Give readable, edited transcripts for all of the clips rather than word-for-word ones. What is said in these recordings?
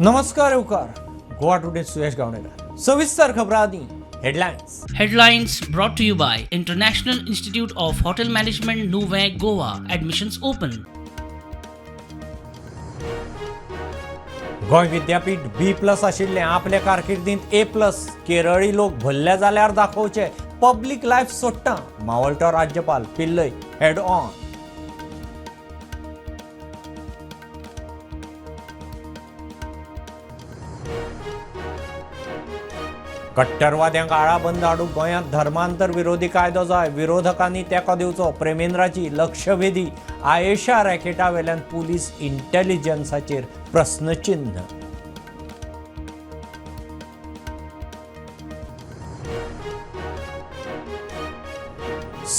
नमस्कार येवकार गोवा टुडे सुयश गावणेकर. सविस्तर खबरां आदी headlines. Headlines brought to you by International Institute of Hotel Management, Nuvem, Goa. Admissions open. Goa विद्यापीठ बी प्लस आशिल्लें आपले कारकिर्दींत ए प्लस. केरळी लोक भरले जाल्यार दाखोवचे. पब्लीक लायफ सोडटा. मावळटो राज्यपाल पिल्लय हेड ऑन. कट्टरवाद्यांक आळाबंद हाडूंक गोंयांत धर्मांतर विरोधी कायदो जाय. विरोधकांनी तेंको दिवचो. प्रेमेंद्राची लक्षवेधी. आयेशा रॅकेटा वेल्यान पुलीस इंटेलिजन्साचेर प्रस्नचिन्ह.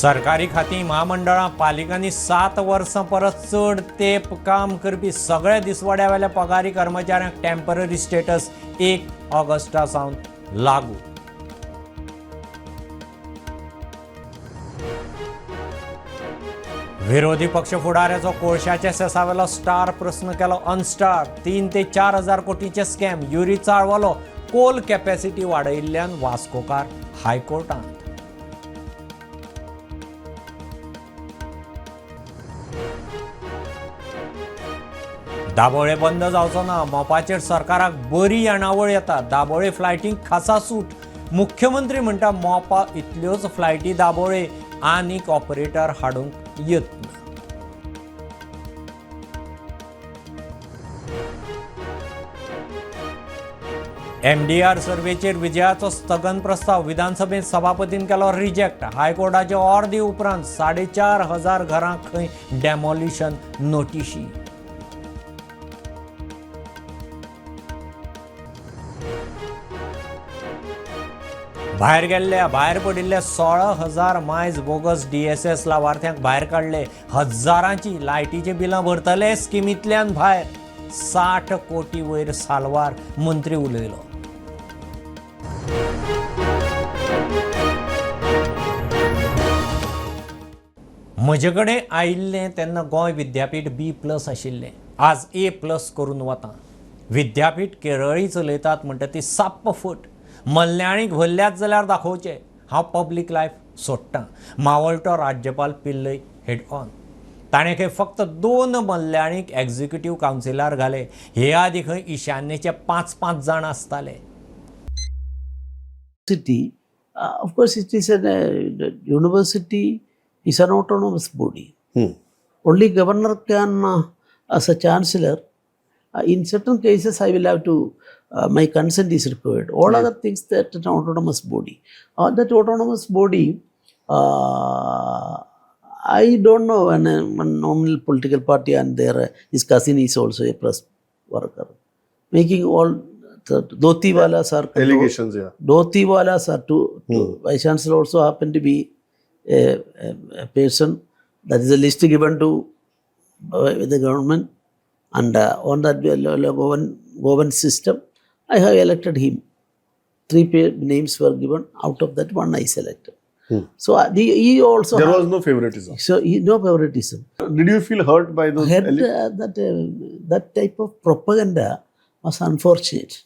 सरकारी खातीं, म्हामंडळां, पालिकांनी 7 वर्सां परस चड तेंप काम करपी सगळ्या दिसवड्यावेल्या पगारी कर्मचाऱ्यांक टेम्पररी स्टेटस 1 ऑगस्टा सावन लागू. विरोधी पक्ष फुडाऱ्याचो कोळशाच्या सेसावेलो स्टार प्रस्न केलो अनस्टार. 3 ते 4 हजार कोटीचे स्कॅम. युरी चाळवलो. कोल कॅपॅसिटी वाडयिल्ल्यान वास्कोकार हायकोर्टांत. दाबोळे बंद जावचो ना. मोपाचेर सरकाराक बरी येणावळ येता. दाबोळे फ्लायटींक खासा सूट. मुख्यमंत्री म्हणटा मोपा इतल्योच फ्लायटी दाबोळे आनीक ऑपरेटर हाडूंक यत्न. एमडीआर सर्वेचेर विजयाचो स्थगन प्रस्ताव विधानसभेत सभापतीन केलो रिजेक्ट. हायकोर्टाचे ऑर्दी उपरांत 4,500 घरां खंय डेमॉलिशन नोटिशी. भायर गेल्ल्या, भायर पडिल्ल्या 16,000 मायज बोगस डीएसएस लावार्थ्यांक भायर काडले. हजारांची लायटीची बिलां भरतले स्किमींतल्यान भायर. 60 कोटी वयर साल्वार. मंत्री उलयलो. म्हजे कडेन आयिल्लें तेन्ना गोंय विद्यापीठ बी प्लस आशिल्लें. आज ए प्लस करून वता. विद्यापीठ केरळी चलयतात म्हणटा ती साप्प फट. मल्याळीक भरल्यात जाल्यार दाखोवचे. हांव पब्लीक लायफ सोडटां. मावळटो राज्यपाल पिल्लय हेड ऑन. ताणें खंय फक्त 2 मल्याळीक एग्जिक्युटीव कावन्सिलार घाले. हे आदी खंय ईशान्येचे 5-5 जाण आसताले. City, of course, it is an university is an autonomous body. Only governor can, as a chancellor, in certain cases, I will have to, my consent is required. All other things that an autonomous body. That autonomous body, I don't know, when one nominal political party and their his cousin is also a press worker, making all the Dhotiwalas are allegations, yeah. Dhotiwalas are two vice chancellor also happen to be a person. That is a list given to the government, and on that Goan system, I have elected him. 3 names were given. Out of that, 1 I selected. So he also there was no favoritism. So no favoritism. Did you feel hurt by those? That type of propaganda was unfortunate.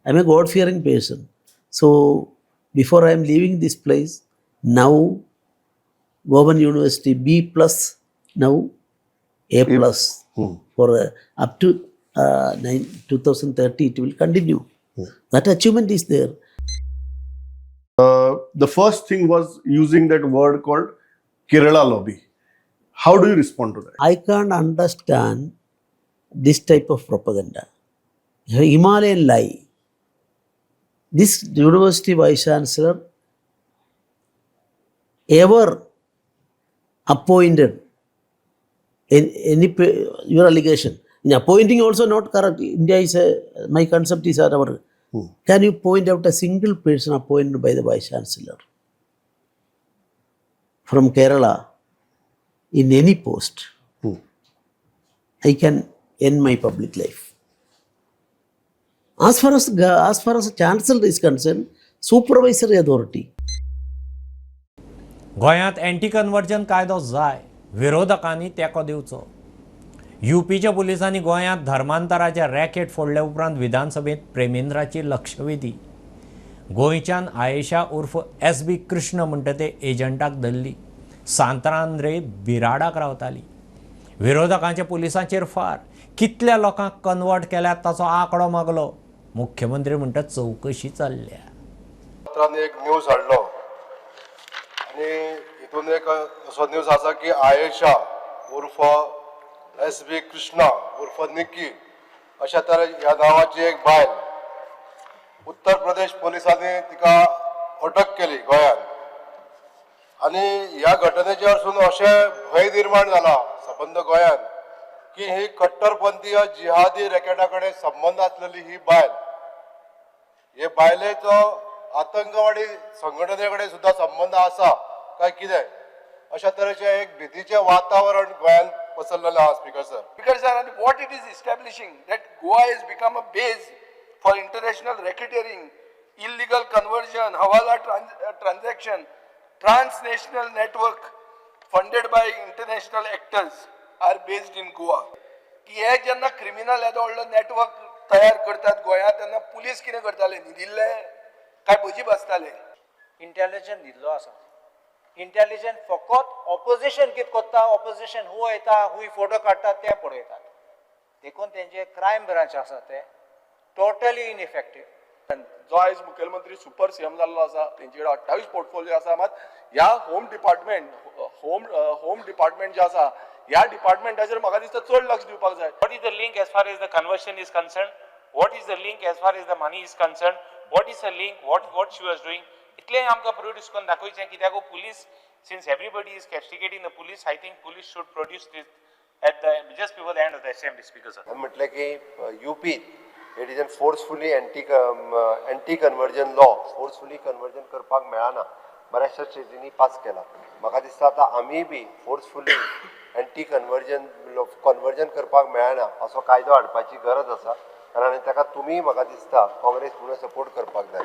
I'm a God-fearing person. So before I am leaving this place, now Goan University B plus, now A plus. For up to 2030, it will continue. That achievement is there. The first thing was using that word called Kerala lobby. How do you respond to that? I can't understand this type of propaganda. Himalayan lie. This university vice chancellor ever appointed any your allegation. In appointing also not correct. India is a, my concept is our. Can you point out a single person appointed by the vice chancellor from Kerala in any post? I can end my public life. As far as chancellor is concerned, supervisory authority. गोंयांत anti conversion कायदो जाय. विरोधकांनी तेंको दिवचो. युपीच्या पुलिसांनी गोंयांत धर्मांतराचे racket फोडले उपरांत विधानसभेंत प्रेमेंद्राची लक्षवेधी. गोंयच्यान आयेशा उर्फ एस.बी. कृष्ण म्हणटा ते एजंटाक धरली. सांत्रांद्रे बिराडाक रावताली. विरोधकांच्या पुलिसांचेर फार. कितल्या लोकांक कन्वर्ट केल्यात ताचो आंकडो मागलो. मुख्यमंत्री म्हणटा चवकशी चल्ल्या. पत्रांनी एक न्यूज हाडलो आनी हितून एक असो न्यूज आसा की आयेशा उर्फ एस.बी. कृष्णा उर्फ निक्की अशा तरे ह्या नांवाची एक बायल उत्तर प्रदेश पोलिसांनी तिका अटक केली गोंयांत. आनी ह्या घटनेच्या वरसून अशें भंय निर्माण जाला सबंद गोंयांत की ही कट्टरपंथीय जिहादी रॅकेटा कडेन संबंद आसलेली ही बायल, हे बायलेचो आतंकवादी संघटने कडेन सुद्दां संबंद आसा काय कितें, अशा तरेचें एक भितीचें वातावरण गोंयांत पसरलेलें आहा speaker sir. Speaker sir, and what it is establishing that Goa has become a base for international racketeering, illegal conversion, hawala transaction, transnational network funded by international actors are based in Goa. की हे जेन्ना criminal येदो व्हडलो network तयार करतात गोंयांत तेन्ना police कितें करताले, न्हिदिल्ले काय भजी बसताले? इंटेलिजंट न्हिदलो आसा. इंटेलिजंट फकत ऑपोजिशन कितें करता, ऑपोजिशन हूंय वयता, हूंय फोटो काडटा तें पळयतात. देखून तेंचे क्रायम ब्रांच आसा ते टोटली इनइफेक्टीव. जो आयज मुखेलमंत्री सुपर सीएम जाल्लो आसा तेंचे कडेन 28 पोर्टफोलियो आसा, मात ह्या होम डिपार्टमेंट होम डिपार्टमेंट जे आसा ह्या डिपार्टमेंटाचेर म्हाका दिसता चड लक्ष दिवपाक जाय. What is the link as far as the conversion is concerned? What is the link as far as the money is concerned? What is the link? What she was doing? इतलें आमकां प्रोड्यूस करून दाखोवचें कित्याक police, since everybody is castigating the police, I think police should produce this at the just before the end of the assembly, Speaker sir. म्हटलें की युपीत it is an forcefully anti conversion law, forcefully conversion करपाक मेळना, बऱ्याचशा स्टेटींनी pass केला. म्हाका दिसता आतां आमीय बी फोर्सफुली एंटी कन्वर्जन करपाक मेळना असो कायदो हाडपाची गरज आसा. कारण ताका तुमी म्हाका दिसता काँग्रेस म्हणून सपोर्ट करपाक जाय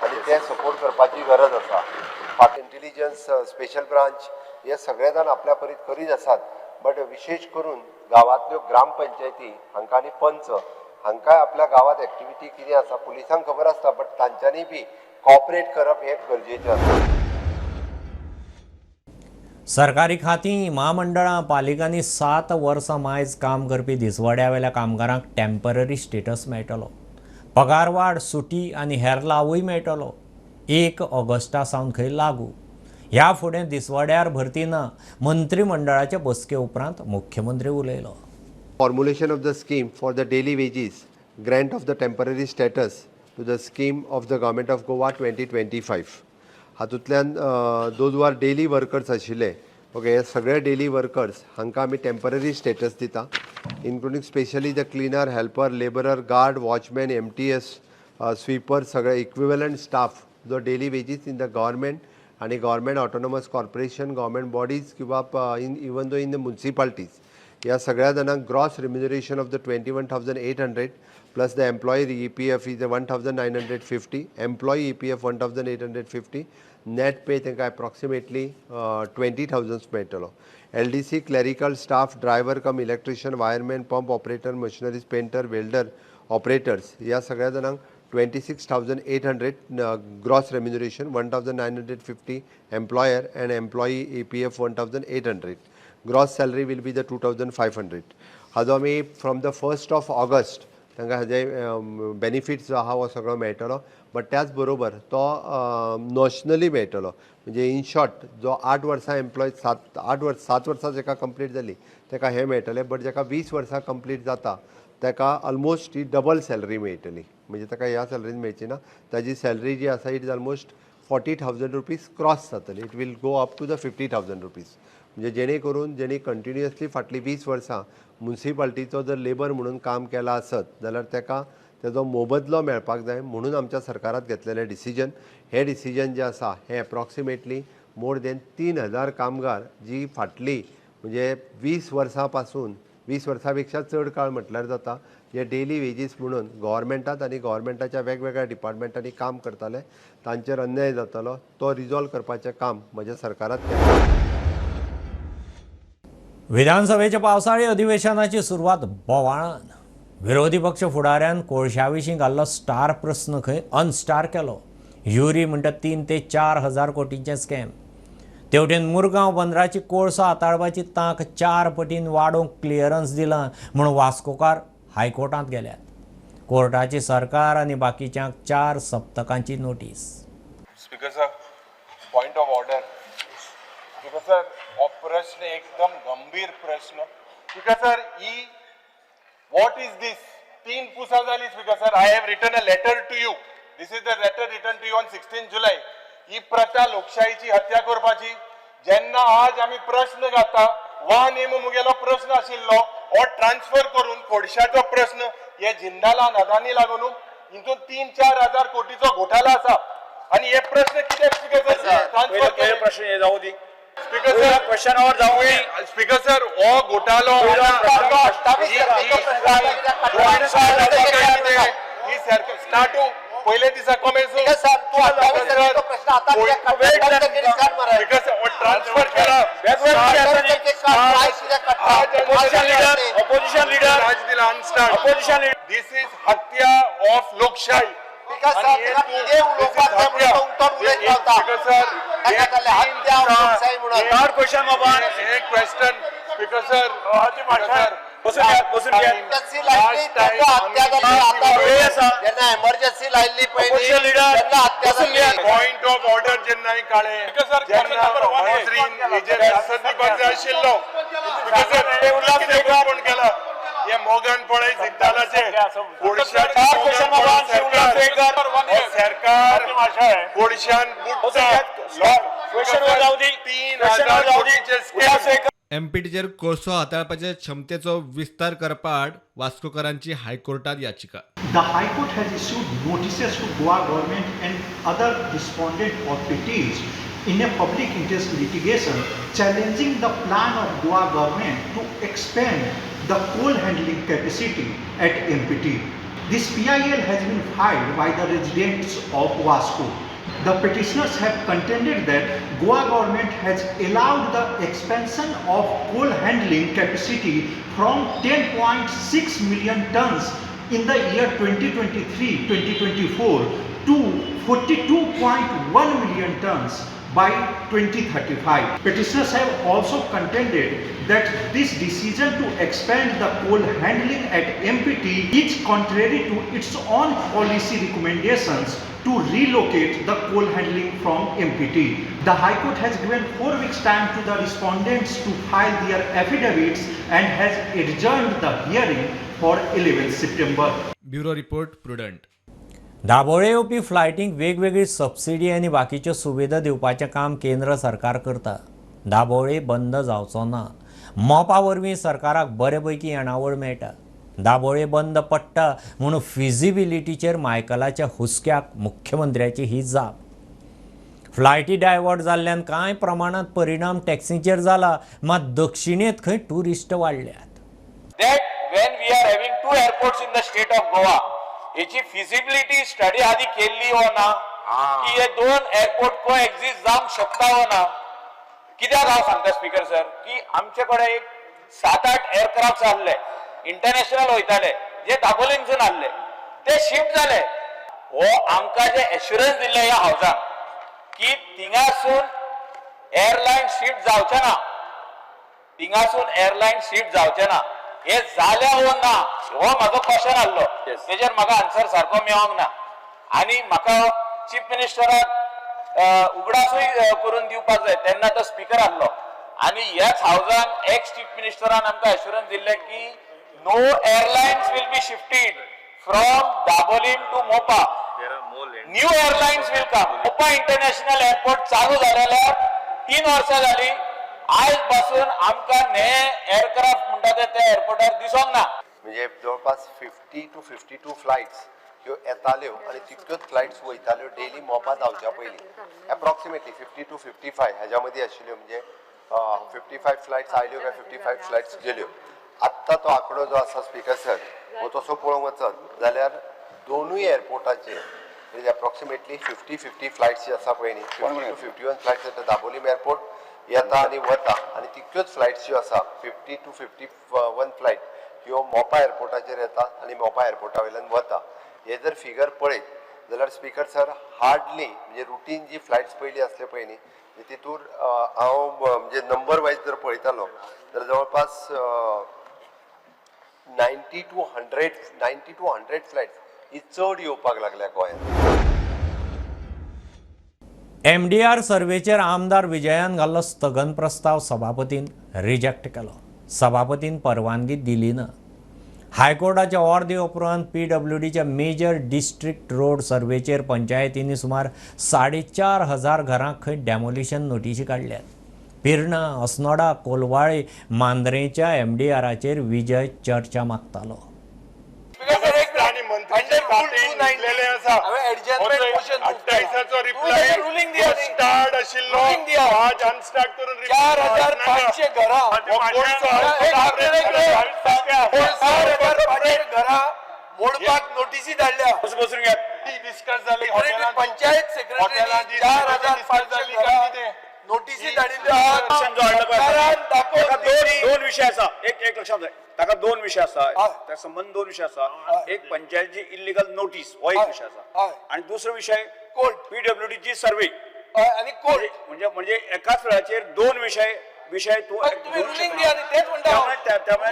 आनी ते सपोर्ट करपाची गरज आसा. इंटेलिजन्स, स्पेशल ब्रांच हे सगळे जाण आपल्या परीत करीत आसात, बट विशेश करून गांवांतल्यो ग्रामपंचायती हांकां आनी पंच हांकां आपल्या गांवांत एक्टिविटी कितें आसा पुलिसांक खबर आसता, बट तांच्यांनी बी कॉपरेट करप हें गरजेचें आसा. सरकारी खातीं, म्हामंडळां, पालिकांनी 7 वर्सां मायज काम करपी दिसवाड्या वेल्या कामगारांक टेम्पररी स्टेटस मेळटलो. पगारवाड, सुटी आनी हेर लावूय मेळटलो. 1 ऑगस्टा सावन खंय लागू. ह्या फुडें दिसवाड्यार भरती ना. मंत्रीमंडळाचे बसके उपरांत मुख्यमंत्री उलयलो. Formulation of the scheme for the daily wages grant of the temporary status to the scheme of the government of Goa 2025. हातूंतल्यान those are daily workers आशिल्ले, ओके, हे सगळे डेली वर्कर्स हांकां आमी टेम्पररी स्टेटस दिता, including specially the cleaner, helper, labourer, guard, watchman, MTS, sweeper, सगळे equivalent staff जो daily wages in the government आनी government autonomous corporation, government bodies किंवा in even though in the municipalities, ह्या सगळ्या जाणांक gross remuneration of the 21,800 plus the employee EPF is 1,950, employee EPF 1,850, net pay तांकां approximately 20,000 मेळटलो. LDC, clerical staff, driver cum electrician, wireman, pump operator, machineries, painter, welder operators ह्या सगळ्या जाणांक 26,800 gross remuneration, 1,950 employer and employee EPF 1,800, gross salary will be the 2,500. हाजो आमी from the 1st of August तांकां हाजे benefits जो आहा हो सगळो मेळटलो, बट त्याच बरोबर तो नॉशनली मेळटलो. म्हणजे इन शॉर्ट जो 8 वर्सां एम्प्लॉय 7-8 वर्स 7 वर्सां जेका कंप्लीट जाली ताका हें मेळटलें, बट जेका 20 वर्सां कंप्लीट जाता ताका ऑलमोस्ट ही डबल सॅलरी मेळटली. म्हणजे ताका ह्या सॅलरीन मेळची ना, ताजी सॅलरी जी आसा it is almost 40,000 rupees cross जातली, it will go up to the 50,000 rupees. म्हणजे जेणे करून जेणी कंटिन्युअसली फाटलीं 20 वर्सां मुन्सिपाल्टीचो जर लेबर म्हणून काम केलां आसत जाल्यार ताका तेजो मोबदलो मेळपाक जाय म्हणून आमच्या सरकारात घेतलेलें डिसिजन. हें डिसिजन जें आसा हें एप्रॉक्सिमेटली मोर देन 3,000 कामगार जी फाटली म्हणजे 20 वर्सां पासून 20 वर्सां पेक्षा चड काळ म्हटल्यार जाता जे डेली वेजीस म्हणून गव्हर्मेंटात आनी गव्हर्मेंटाच्या वेगवेगळ्या डिपार्टमेंटांनी काम करताले तांचेर अन्याय जातालो तो रिजॉल्व करपाचें काम म्हज्या सरकारात केलें. विधानसभेच्या पावसाळी अधिवेशनाची सुरवात बोवाळान. विरोधी पक्ष फुडाऱ्यान कोळशा विशीं घाल्लो स्टार प्रस्न खंय अनस्टार केलो. युरी म्हणटा 3 ते 4 हजार कोटींचें स्कॅम. तेवटेन मुरगांव बंदराची कोळसो हाताळपाची तांक 4 पटीन वाडोवंक क्लियरन्स दिलां म्हूण वास्कोकार हायकोर्टांत गेल्यात. कोर्टाची सरकार आनी बाकीच्यांक 4 सप्तकांची notice. Speaker sir, point of order. Speaker sir, हो प्रश्न एकदम गंभीर प्रश्न. Speaker sir, he what is this? 3 पुसां जाली speaker sir. I have written a letter to you. This is the letter written to you on 16 July. ही प्रथा लोकशाहीची हत्या करपाची. जेन्ना आज आमी प्रश्न घाता, वा नेम मुगेलो प्रश्न आशिल्लो हो ट्रान्सफर करून कोळशाचो प्रश्न हे जिंदाला अदानी लागून हितून 3-4 हजार कोटीचो घोटाळा आसा. आणि हे प्रश्न कित्याक स्पीकर सर ट्रान्सफर केले? प्रश्न हे जाऊ दी. स्पीकर सर, क्वेश्चन our जाऊ दी. स्पीकर सर, हो घोटाळो ही सरकार स्टार्ट पयले दिसा कॉमेंट ट्रान्सफर केला. Opposition leader, opposition leader, this is हत्या ऑफ लोकशाही. थर्ड क्वेश्चन बाबा. हे क्वेश्चन स्पीकर सर, बसून घ्या, बसून घ्या. एमर्जन्सी लायल्ली ऑपोजिशन लीडर, बसून घ्या. पॉइंट ऑफ ऑर्डर जेन्ना हांवें काडलें, जेन्ना मंत्रीन हेजेर आन्सर दिवपाक जाय आशिल्लो. स्पीकर सर, कितें कोण केला हे मोगान पळय जिंदालाचे सरकार कोळशान बुडटा. 3,000 कोटीचे स्कॅम. एमपीटीचेर कोळसो हाताळपाचे क्षमतेचो विस्तार करपा आड वास्कोकारांची हायकोर्टात याचिका. The High Court has issued notices to Goa government and other respondent authorities in a public interest litigation challenging the plan of Goa government to expand the coal handling capacity at MPT. This PIL has been filed by the residents of Vasco. The petitioners have contended that Goa government has allowed the expansion of coal handling capacity from 10.6 million tons in the year 2023-2024 to 42.1 million tons by 2035. Petitioners have also contended that this decision to expand the coal handling at MPT is contrary to its own policy recommendations to relocate the coal handling from MPT. The High Court has given 4 weeks time to the respondents to file their affidavits and has adjourned the hearing for 11 September. Bureau report, Prudent. Dabolim येवपी फ्लायटींक वेगवेगळी subsidy आनी बाकीच्यो सुविधा दिवपाचें काम केंद्र सरकार करता. दाबोळे बंद जावचो ना. मोपा वरवीं सरकाराक बरे पैकी येणावळ मेळटा. दाबोळे बंद पडटा म्हूण फिजिबिलिटीचेर मायकलाच्या हुस्क्याक मुख्यमंत्र्याची ही जाप. फ्लायटी डायवर्ट जाल्ल्यान कांय प्रमाणांत परिणाम टॅक्सीचेर जाला, मात दक्षिणेंत खंय tourist वाडल्यात. That when we are having 2 airports in the state of Goa, हेची फिजिबिलिटी स्टडी आधी केल्ली हो ना की हे 2 एअरपोर्ट को एक्झिस्ट जावंक शकता हो ना? कित्याक हांव सांगता स्पीकर सर की आमचे कडेन एक 7-8 एअरक्राफ्ट आहले, इंटरनॅशनल वयताले, जे दाबोलींसून आहले, ते शिफ्ट जाले. हो आमकां जे एश्युरन्स दिल्ले ह्या हावजान की थिंगासून एअरलायन शिफ्ट जावचे ना, थिंगासून एअरलायन शिफ्ट जावचे ना, हे जाल्या हो ना हो म्हाजो क्वेश्चन आहलो. तेजेर म्हाका आन्सर सारको मेळोंक ना आनी म्हाका चीफ मिनिस्टराक उगडासूय करून दिवपाक जाय. तेन्ना तो स्पीकर आहलो आनी ह्याच हावजान एक्स चीफ मिनिस्टरान आमकां एश्युरन्स दिल्लें की no airlines will be shifted from Dabolim to Mopa, new airlines will come. Mopa international airport चालू जालेल्यार 3 वर्सां जाली. आयज पासून आमकां ने एअरक्राफ्ट म्हणटा ते त्या एअरपोर्टार दिसोंक ना. म्हणजे जवळपास 50 to 52 flights ह्यो येताल्यो आनी तितक्योच फ्लायट्स वयताल्यो डेली मोपा धांवच्या पयलीं. एप्रॉक्सिमेटली 50 to 55 ह्याच्या मदीं आशिल्ल्यो. म्हणजे 55 फ्लायट्स आयल्यो काय 55 फ्लायट्स गेल्यो. आत्तां तो आंकडो जो आसा स्पीकर सर, हो तसो पळोवंक वचत जाल्यार दोनूय एअरपोर्टाचेर म्हणजे एप्रॉक्सिमेटली 50-50 फ्लायट्स जे आसा पळय न्ही, 50 to 51 flights येता दाबोलीम एअरपोर्ट येता आनी वता आनी तितक्योच फ्लायट्स ज्यो आसा 50 to 51 flight ह्यो मोपा एअरपोर्टाचेर येता आनी मोपा एअरपोर्टा वयल्यान वता. हे जर फिगर पळयत जाल्यार स्पीकर सर हार्डली म्हणजे रुटीन जी फ्लायट्स पयलीं आसले पळय न्ही तितूर हांव म्हणजे नंबर वायज जर पळयतालो जाल्यार जवळपास 90 to 100 flights ही चड येवपाक लागल्या गोंयांत. MDR सर्वेचेर आमदार विजयान घाल्लो स्थगन प्रस्ताव सभापतीन रिजेक्ट केलो. सभापतीन परवानगी दिली ना. हायकोर्टाच्या ऑर्दी उपरांत PWDच्या मेजर डिस्ट्रिक्ट रोड सर्वेचेर पंचायतींनी सुमार 4,500 घरांक खंय डॅमोलिशन नोटिशी काडल्यात. पिर्णा, अस्नोडा, कोलवाळे, मांद्रेच्या MDRाचेर विजय चर्चा मागतालो. मोडपाक नोटीसी धाडल्या. पंचायत सेक्रेटरी 4,500 नोटीसी धाडिल्ल्यो. दोन विषय आसा. एक लक्षात जाय, ताका दोन विषय आसा, त्या संबंद दोन विषय आसा. एक पंचायतची इल्लीगल नोटीस हो एक विषय आसा आणि दुसरो विषय कोर्ट PWDची सर्वे आणि कोर्ट. म्हणजे म्हणजे एकाच वेळाचेर दोन विषय विषय तूं रुलिंग दिया न्ही, तेच म्हणटा. त्यामुळे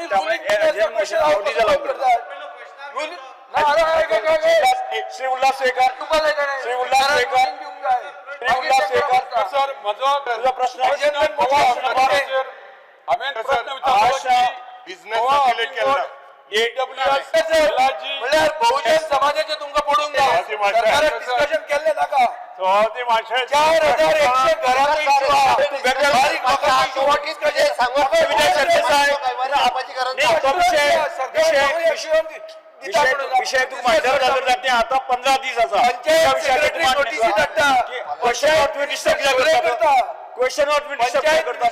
Shri Ulhas waker, Shri Ulhas waker, Shri Ulhas waker sir म्हजो तुजो प्रश्न म्हणल्यार बहुजन समाजाचे तुमकां पडूंक ना. सरकारान डिस्कशन केल्लें नाका. 4,100 घरांचो इश्यू आहा. बारीक लोकांचो इश्यू. विषय तूं मांडल्यार जाता आतां 15 दीस आसा. पंचायत सेक्रेटरी नोटीसी धाडटा. क्वेश्चन डिस्टर्ब कित्याक करता? क्वेश्चन डिस्टर्ब कित्याक करता?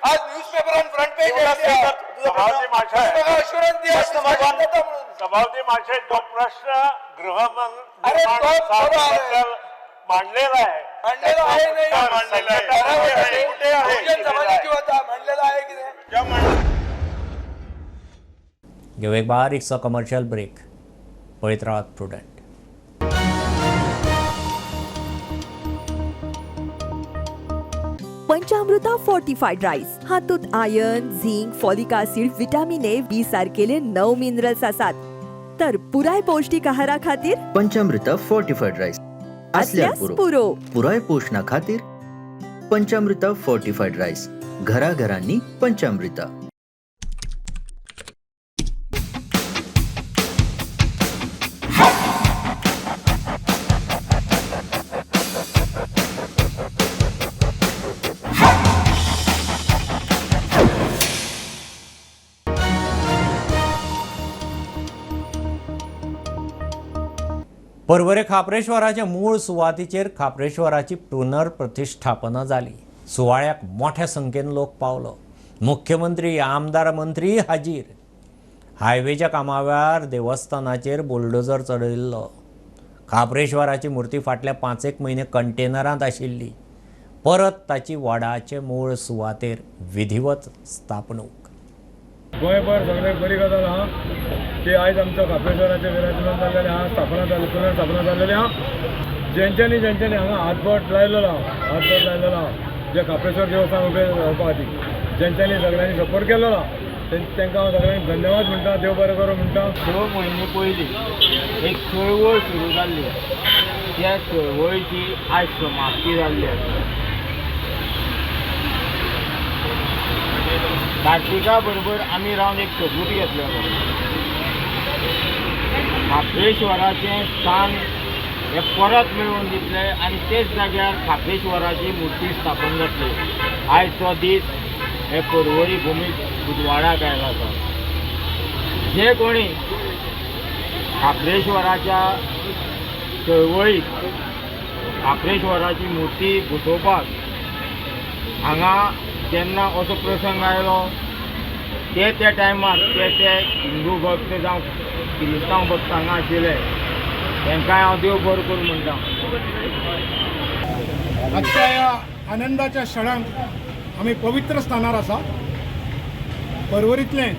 आज न्यूज पेपरान फ्रंट पेज अश्युरन्स दिया. सभापती माशे, तो प्रश्न गृहमंत्री मांडलेला आहे. मांडलेला आहे नाही बहुजन समाजाची होता मांडलेला आहे कितें. घेऊ एक बारीकसो कमर्शियल ब्रेक. पळयत रावात प्रुडंट. पंचामृता फोर्टिफाईड राईस हातूंत iron, zinc, folic acid, vitamin A, B सारकेले 9 मिनरल्स आसात. तर पुराय पौष्टिक आहारा खातीर पंचामृता फोर्टिफाईड राईस असल्यास पुरो. पुराय पोषणा खातीर पंचामृता फोर्टिफाईड राईस घराघरांनी पंचामृता. पर्वरे खाप्रेश्वराच्या मूळ सुवातीचेर खाप्रेश्वराची पुनर्प्रतिष्ठापना जाली. सुवाळ्याक मोठ्या संख्येन लोक पावलो. मुख्यमंत्री, आमदार, मंत्री हाजीर. हायवेच्या कामा वेळार देवस्थानाचेर बुलडोजर चडयल्लो. खाप्रेश्वराची मूर्ती फाटल्या 5-1 म्हयने कंटेनरांत आशिल्ली. परत ताची वडाचे मूळ सुवातेर विधिवत स्थापणूक. गोंयभर सगळ्याक बरी गजाल आहा की आयज आमचो खाप्रेश्वराचें विराजमान जाल्लेलें आहा, स्थापना जाली, पुनर्स्थापना जाल्लेली आहा. जेंच्यांनी जेंच्यांनी हांगा हातबोट लायलेलो आहा, हातबोट लायलेलो आहा जे खाप्रेश्वर देवस्थान उबें जावपा खातीर जेंच्यांनी सगळ्यांनी सपोर्ट केल्लो आहा तांकां हांव सगळ्यांक धन्यवाद म्हणटा, देव बरें करूं म्हणटा. 6 म्हयने पयलीं एक चळवळ सुरू जाल्ली, त्या चळवळीची आयज समाप्ती जाल्ली आसा. कार्तिका बरोबर आमी रावन एक सबूत घेतलो. खाप्रेश्वराचें स्थान हें परत मेळोवन दितले आनी तेच जाग्यार खाप्रेश्वराची मुर्ती स्थापन जातली. आयज तो दीस हे पर्वरी भुमीक उजवाडाक आयलो आसा. जे कोणी खाप्रेश्वराच्या चळवळीक खाप्रेश्वराची मुर्ती बसोवपाक हांगा जेन्ना असो प्रसंग आयलो ते त्या टायमार ते ते हिंदू भक्त जावं क्रिस्तांव भक्त हांगा आशिल्ले तांकांय हांव देव बरो करूं म्हणटा. आजच्या या आनंदाच्या क्षणांक आमी पवित्र स्थानार आसा. पर्वरींतलें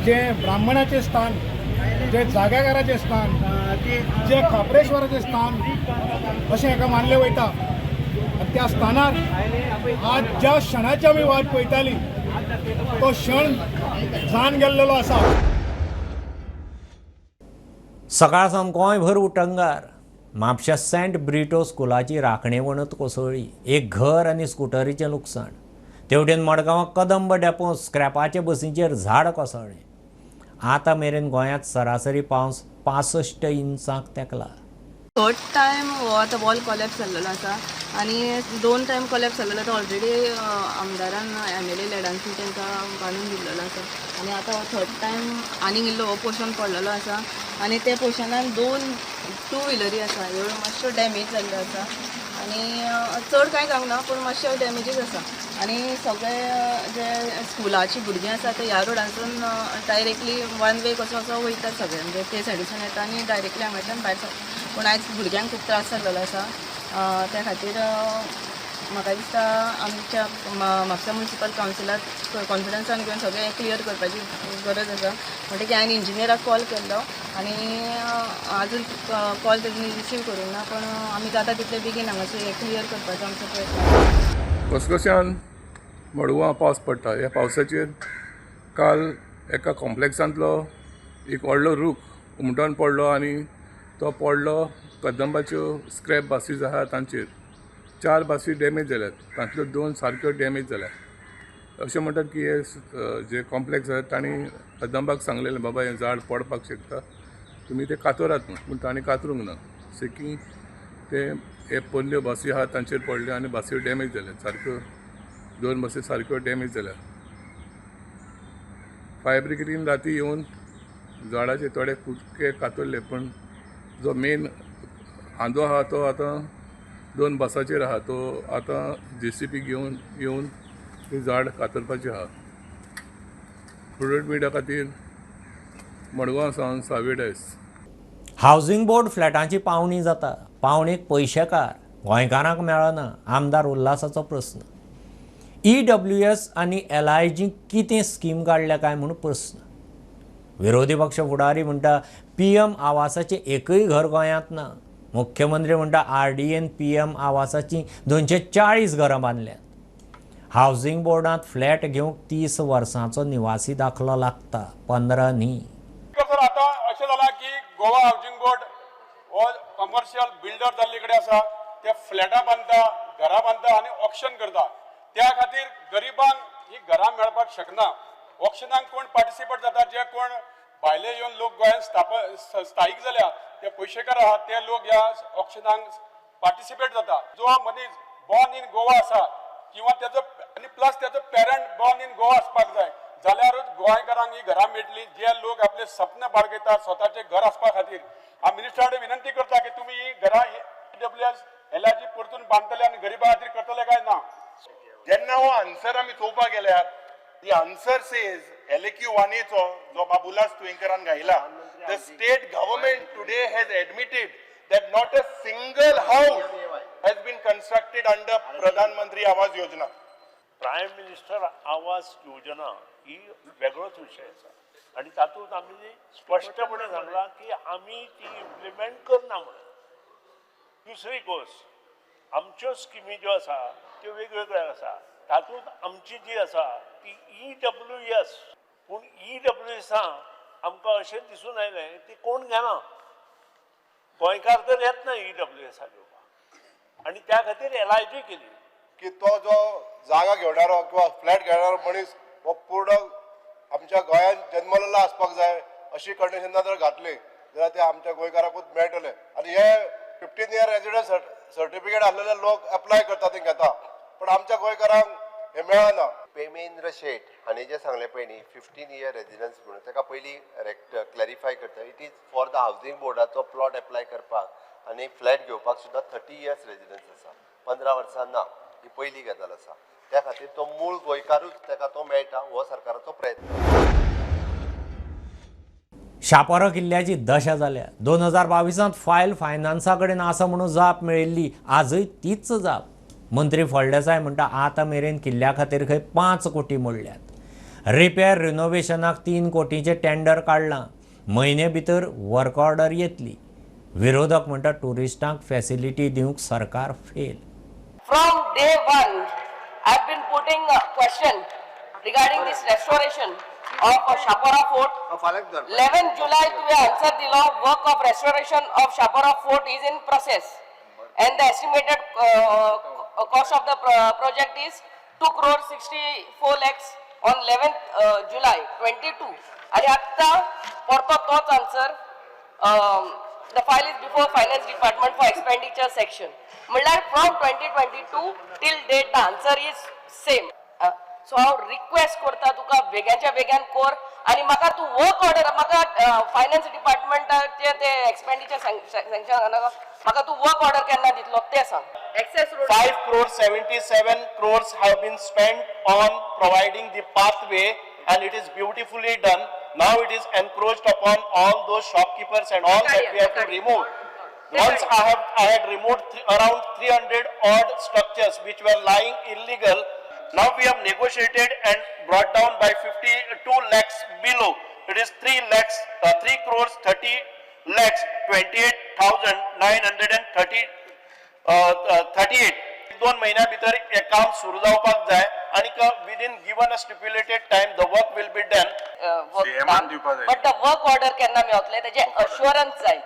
जें ब्राह्मणाचें स्थान, जें जाग्याकाराचें स्थान, जें खाप्रेश्वराचें स्थान अशें हेका मानलें वयता. त्या स्थानार आज ज्या क्षणाची आमी वाट पळयताली तो क्षण जावन गेल्लेलो आसा. सकाळ सावन गोंयभर उटंगार. म्हापश्या सेंट ब्रिटो स्कुलाची राखणे वणत कोसळ्ळी. एक घर आनी स्कुटरीचें लुकसाण. तेवटेन मडगांवां कदंब डेपो स्क्रॅपाचे बसींचेर झाड कोसळ्ळें. आतां मेरेन गोंयांत सरासरी पावस 65 इंचांक तेंकला. थर्ड टायम हो आतां वॉल कोलॅप्स जाल्लेलो आसा आनी 2 टायम कोलॅप्स जाल्लेलो तो ऑलरेडी आमदारान MLA लॅडांसून तांकां बांदून दिल्लेलो आसा आनी आतां हो थर्ड टायम आनीक इल्लो हो पोर्शन पडलेलो आसा आनी त्या पोर्शनान 2 व्हिलरी आसा, ह्यो मातश्यो डॅमेज जाल्ल्यो आसा आनी चड कांय जावंक ना पूण मातश्यो डॅमेजीस आसा. आनी सगळे जे स्कुलाची भुरगीं आसा ते ह्या रोडांसून डायरेक्टली वन वे कसो असो वयतात सगळे, म्हणजे ते सायडीसून येता आनी डायरेक्टली हांगाच्यान भायर सरता. पूण आयज भुरग्यांक खूब त्रास जाल्लेलो आसा. त्या खातीर म्हाका दिसता आमच्या म्हापसा म्युनिसिपल कावन्सिलाक कॉन्फिडन्सान घेवन सगळें क्लियर करपाची गरज आसा. म्हणटकीर हांवें इंजिनियराक कॉल केल्लो आनी आजून कॉल तेणी रिसीव करूंक ना, पूण आमी जाता तितले बेगीन हांगासर हें क्लियर करपाचो आमचो प्रयत्न. घसघश्यान मडगांवां पावस पडटा. ह्या पावसाचेर काल एका कॉम्प्लेक्सांतलो एक व्हडलो रूख उमटून पडलो आनी तो पडलो कदंबाच्यो स्क्रॅप बसीस आहा तांचेर. 4 बसी डॅमेज जाल्यात, तांतल्यो 2 सारक्यो डॅमेज जाल्यात. अशें म्हणटात की हे जे कॉम्प्लेक्स आसा तांणी कदंबाक सांगलेलें बाबा हें झाड पडपाक शकता, तुमी तें कातरात म्हूण, पूण तांणी कातरूंक ना. सेकी ते हे पोरल्यो बसी आहा तांचेर पडल्यो आनी बसी डॅमेज जाल्यात सारक्यो. 2 बसी सारक्यो डॅमेज जाल्यात. फायर ब्रिगेडीन राती येवन झाडाचे थोडे कुटके कातरले, पूण जो मेन आंदो आहा तो आतां 2 बसाचेर आहा, तो आतां JCB घेवन येवन तें झाड कातरपाचें आहा. प्रुडंट मिडिया खातीर मडगांव सावन सावी डायस. हावजींग बोर्ड फ्लॅटांची पावणी जाता, पावणेक पयशेकार गोंयकारांक मेळना. आमदार उल्हासाचो प्रस्न. EWS आनी LIG कितें स्कीम काडल्या काय म्हूण प्रस्न. विरोधी पक्ष फुडारी म्हणटा PM आवासाचें एकूय घर गोंयांत ना. मुख्यमंत्री म्हणटा RDN PM आवासाचीं 240 घरां बांदल्यात. हावजींग बोर्डांत फ्लॅट घेवंक 30 वर्सांचो निवासी दाखलो लागता, 15 न्ही. सर आतां अशें जालां की गोवा हावजींग बोर्ड हो कमर्शियल बिल्डर जाल्ले कडेन आसा, ते फ्लॅटां बांदता, घरां बांदता आनी ऑक्शन करता. त्या खातीर गरिबांक ही घरां मेळपाक शकना. ऑक्शनाक कोण पार्टिसिपेट जाता, जे कोण भायले येवन लोक गोंयांत स्थायीक जाल्या ते पयशेकार आहा ते लोक ह्या ऑक्शनाक पार्टिसिपेट जाता. जो मनीस बॉर्न इन गोवा आसा किंवा तेजो आनी प्लस तेजो पेरंट बॉर्न इन गोवा आसपाक जाय जाल्यारूच गोंयकारांक ही घरां मेळटली. जे लोक आपले सपन बाळगयतात स्वताचें घर आसपा खातीर, हांव मिनिस्टरा कडेन विनंती करता की तुमी ही घरां EWS LIG परतून बांदतले आनी गरिबां खातीर करतले काय ना. जेन्ना हो आन्सर आमी चोवपाक गेल्यार the answer says LAQ 1A जो बाबुलास तुयेंकरान घायला, the state government today has admitted that not a single house has been constructed under Pradhan Mantri Awas Yojana. Prime minister Awas Yojana ही वेगळोच विशय आसा आनी तातूंत आमी स्पश्टपणे सांगलां की आमी ती इम्प्लिमेंट करना म्हणून. दुसरी गोश्ट, आमच्यो स्किमी ज्यो आसा त्यो वेगवेगळ्यो आसा. तातूंत आमची जी आसा ती EWS, पूण EWSां आमकां अशें दिसून आयलें ती कोण घेना, गोंयकार तर येत ना EWSा घेवपाक आनी त्या खातीर LIG केली. की तो जो जागा घेवणारो किंवा फ्लॅट घेणारो मनीस हो पूर्ण आमच्या गोंयांत जन्मलेलो आसपाक जाय अशी कंडिशनां जर घातली जाल्यार ते आमच्या गोंयकाराकूच मेळटले. आनी हे 15 इयर रेजिडन्स सर्टिफिकेट आसलेले लोक एप्लाय करता ते घेता, पण आमच्या गोंयकारांक हे मेळना. पेमेंद्र शेट हांणी जें सांगलें पळय न्ही 15 इयर रेजिडन्स म्हणून, ताका पयलीं क्लॅरिफाय करता. It is for the housing बोर्डाचो प्लॉट एप्लाय करपाक आनी फ्लॅट घेवपाक सुद्दां 30 इयर्स रेजिडन्स आसा, 15 वर्सां ना. ही पयली गजाल आसा. त्या खातीर तो मूळ गोंयकारूच ताका तो मेळटा हो सरकाराचो प्रयत्न. शापोरा किल्ल्याची दशा जाल्या. 2022 फायल फायनान्सा कडेन आसा म्हणून जाप मेळिल्ली, आजय तीच जाप. मंत्री फळदेसाय म्हणटा आतां मेरेन किल्ल्या खातीर खंय 5 कोटी मोडल्यात. रिपेर रिनोवेशनाक 3 कोटींचें टेंडर काडलां. म्हयने भितर वर्क ऑर्डर येतली. विरोधक म्हणटा ट्युरिस्टांक फॅसिलिटी दिवंक सरकार fail. From day one, I've been putting a question regarding this restoration of Chapora Fort. 11 July तुवें आन्सर दिलो, work of restoration of Chapora Fort is in process and the estimated cost of the project is 2 crore 64 lakhs on 11th July 22. आनी आत्तां परतो तोच answer, the file is before finance department for expenditure section. म्हणल्यार from 2022 till date the answer is same. So हांव request करता तुका बेग्याच्या बेग्यान कर आनी म्हाका तूं वर्क ऑर्डर, म्हाका फायनान्स डिपार्टमेंटाचे ते एक्सपेंडिचर सँक्शन नाका, म्हाका तूं वर्क ऑर्डर केन्ना दितलो तें सांग. Access road 5 crore 77 crores have been spent on providing the pathway and it is beautifully done. Now it is encroached upon all those shopkeepers and all that we have to remove. Once I had removed around 300 odd structures which were lying illegal. Now we have negotiated and brought down by 52 lakhs below. It is 3 lakhs, 3 crores 30 lakhs 28,938. 2 म्हयन्या भितर हें काम सुरू जावपाक जाय आनी within given a stipulated time the work will be done. But the work order केन्ना मेवतलें तेजें अश्युरन्स जाय.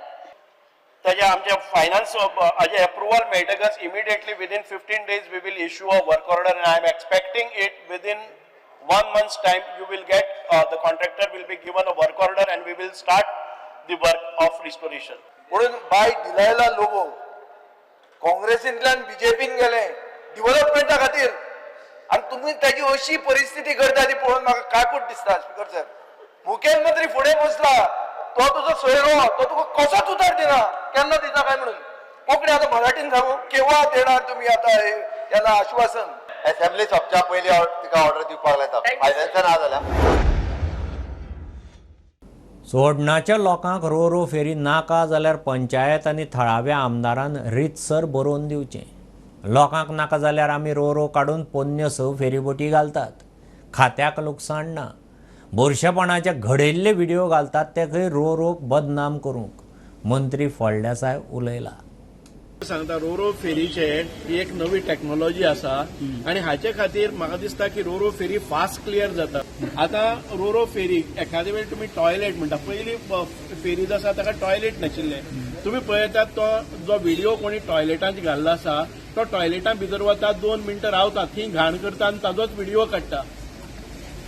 ताजें आमचे फायनान्स हाजें एप्रुवल मेळटकच immediately within 15 days we will issue a work order and I am expecting it within 1 month's time. You will get the contractor will be given a work order and we will start the work of restoration. म्हणून बाय Delilah Lobo काँग्रेसींतल्यान बीजेपीन गेले डिव्हलपमेंटा खातीर आनी तुमी ताजी अशी परिस्थिती करता ती पळोवन म्हाका काकूट दिसता. स्पीकर साहेब, मुखेलमंत्री फुडें बसला, तो तुजो सोयरो, तो तुका कसोच उतार दिना, केन्ना दिता काय म्हणून. कोंकणी आतां मराठीन सांगू, केव्हा देणार तुम्ही आता हे याला आश्वासन? असेंब्ली सोंपच्या पयलीं तिका ऑर्डर दिवपाक लायता. फायनान्सान ना जाल्यार चोडणाच्या लोकांक रो रो फेरी नाका जाल्यार पंचायत आनी थळाव्या आमदारान रितसर बरोवन दिवचें. लोकांक नाका जाल्यार आमी रो रो काडून पोन्न्यो 6 फेरीबोटी घालतात. खात्याक लुकसाण ना. बुरशेपणाचे घडयल्ले व्हिडिओ घालतात ते खंय रो रोक बदनाम करूंक. मंत्री फळदेसाय उलयला. सांगता रो रो फेरीचे ही एक नवी टॅक्नॉलॉजी आसा आनी हाचे खातीर म्हाका दिसता की ro ro ferry fast clear जाता. आतां रो रो फेरी एखादे वेळ तुमी टॉयलेट म्हणटा, पयली फेरी आसा ताका टॉयलेट नाशिल्लें. तुमी पळयतात तो जो व्हिडिओ कोणी टॉयलेटांत घाल्लो आसा तो टॉयलेटां भितर वता, 2 मिनटां रावता, थंय घाण करता आनी ताजोच व्हिडिओ काडटा.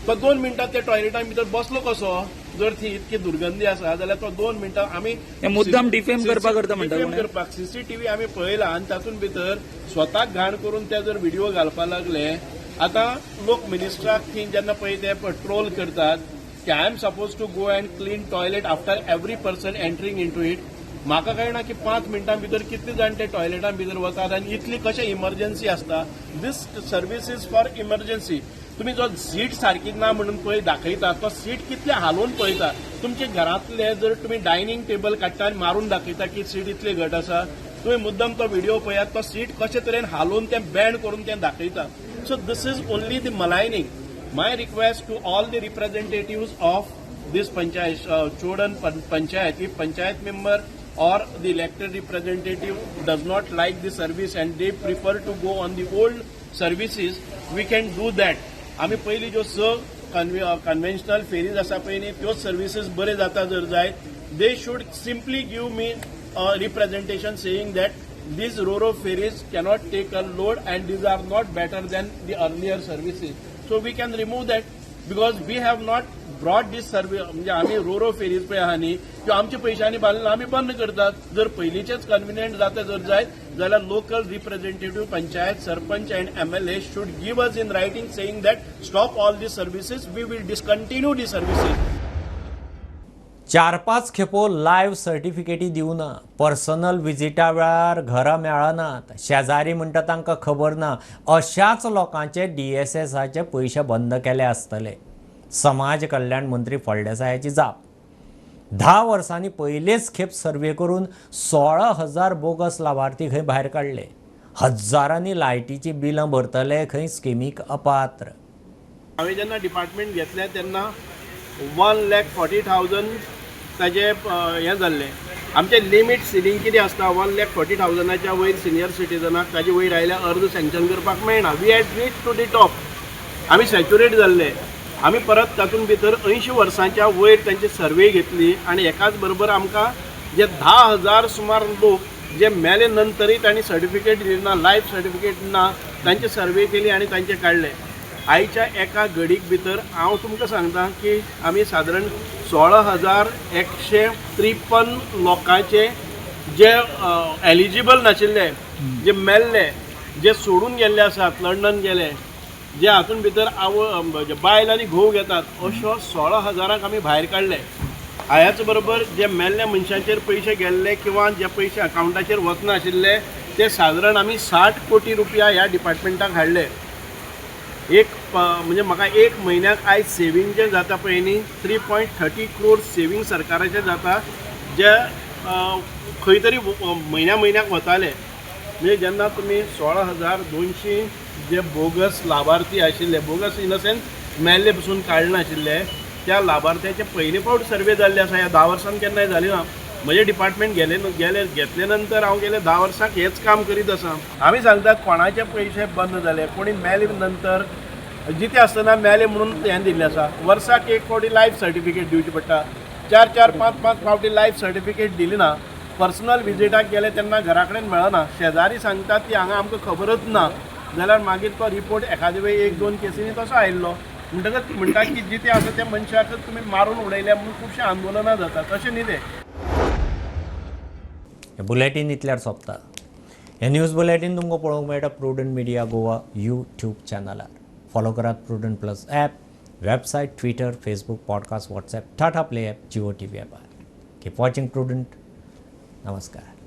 तो 2 मिनटां त्या टॉयलेटां भितर बसलो कसो? जर थंय इतकी दुर्गंधी आसा जाल्यार तो 2 मिनटां आमी मुद्दाम डिफेम करपाक करता म्हणटा, डिफेम करपाक सीसीटीव्ही आमी पळयला आनी तातूंत भितर स्वताक घाण करून ते जर व्हिडिओ घालपाक लागले. आतां लोक मिनिस्टराक थंय जेन्ना पळय ते ट्रोल करतात की I am suppose to go and clean toilet after every person entering into it. म्हाका कळना की 5 मिनटां भितर कितले जाण ते टॉयलेटां भितर वतात आनी इतली कशें इमर्जन्सी आसता. This service is for emergency. तुमी जो सीट सारकी ना म्हणून पळय दाखयता तो सीट कितले हालोवन पळयता. तुमचे घरांतले जर तुमी डायनिंग टेबल काडटा आनी मारून दाखयता की सीट इतली घट आसा, तुमी मुद्दम तो व्हिडिओ पळयात, तो सीट कशे तरेन हालोवन तें बँड करून तें दाखयता. So this is only the maligning. My request to all the representative of this panchayat, Chodan panchayat, if panchayat member or the elected representative does not like the service and they prefer to go on the old services, we can do that. आमी पयलीं ज्यो 6 conventional fairies आसा पळय न्ही, त्यो services बरे जाता जर जाय, they should simply give me a representation saying that these ro-ro ferries cannot take a load and these are not better than the earlier services. So we can remove that because we have not brought this service. म्हणजे आमी ro-ro fairies पळय आहा न्ही त्यो आमच्या पयशांनी बांदून आमी बंद करतात. जर पयलींचेच कन्विनियंट जाता जर जायत जाल्यार local representative, panchayat, sarpanch and MLA should give us in writing saying that stop all the services, we will discontinue the services. 4-5 खेपो लायव्ह सर्टिफिकेटी दिवना, पर्सनल विजिटा वेळार घरां मेळनात, शेजारी म्हणटा तांकां खबर ना, अशाच लोकांचे DSSाचे पयशे बंद केले आसतले. समाज कल्याण मंत्री फळदेसायाची जाप. 10 वर्सांनी पयलेच खेप सर्वे करून 16,000 बोगस लावार्थी खंय भायर काडले. हजारांनी लायटीचीं बिलां भरतले खंय स्किमीक अपात्र. हांवें जेन्ना डिपार्टमेंट घेतलें तेन्ना 1,40,000 ताजे हें जाल्लें. आमचें लिमीट सिलींग कितें आसता, 1,40,000 वयर सिनियर सिटीजनाक ताजे वयर आयल्यार अर्ज सँक्शन करपाक मेळना. We had reach to the top, आमी सॅच्युरेट जाल्ले. आमी परत तातूंत भितर 80 वर्सांच्या वयर तांची सर्वे घेतली आनी एकाच बरोबर आमकां जे 10,000 सुमार लोक जे मेले नंतरय तांणी सर्टिफिकेट दिली ना, लायफ सर्टिफिकेट ना, तांची सर्वे केली आनी तांचे काडले. आयच्या एका घडीक भितर हांव तुमकां सांगता की आमी सादारण 16,153 लोकांचे जे एलिजिबल नाशिल्ले, जे मेल्ले, जे सोडून गेल्ले आसात, लंडन गेले, जे हातून भितर आवय बायल आनी घोव घेतात, अश्यो 16,000 आमी भायर काडले. हायाच बरोबर जे मेल्ल्या मनशांचेर पयशे गेल्ले किंवा जे पयशे अकावंटाचेर वचनाशिल्ले ते सादारण आमी 60 कोटी रुपया ह्या डिपार्टमेंटाक हाडले. एक म्हणजे म्हाका एक म्हयन्याक आयज सेवींग जें जाता पळय न्ही, 3.30 क्रोर सेवींग सरकाराचें जाता, जे खंय तरी म्हयन्या म्हयन्याक वताले. म्हणजे जेन्ना तुमी 16,200 जे बोगस लाभार्थी आशिल्ले, बोगस इन the sense मेल्ले पसून काडनाशिल्ले, त्या लाभार्थ्याचे पयले फावट सर्वे जाल्ले आसा. ह्या 10 वर्सान केन्नाय जाली ना. म्हजें डिपार्टमेंट गेले गेले घेतले नंतर हांव गेले 10 वर्साक हेंच काम करीत आसा. आमी सांगतात कोणाचे पयशे बंद जाले, कोणी मेले नंतर जिते आसतना मेले म्हणून हें दिल्लें आसा. वर्साक एक फावटी लायफ सर्टिफिकेट दिवची पडटा, 4 4 5 5 फावटी लायफ सर्टिफिकेट दिली ना. पर्सनल विजिटाक गेले तेन्ना घरा कडेन मेळना, शेजारी सांगतात की हांगा आमकां खबरच ना, जाल्यार मागीर तो रिपोर्ट एखादे वेळी 1-2 केसींनी तसो आयिल्लो. म्हणटकच म्हणटा की जिते आसा त्या मनशाकच तुमी मारून उडयल्या म्हणून खुबशीं आंदोलनां जातात, तशें न्ही तें. बुलेटीन इतल्यार सोंपता. हें न्यूज बुलेटीन तुमकां पळोवंक मेळटा प्रुडंट मिडिया गोवा यूट्यूब चॅनलार. फॉलो करात Prudent plus app, website, Twitter, Facebook, podcast, WhatsApp, Tata play app, Jio TV ॲपार. Keep watching prudent. नमस्कार.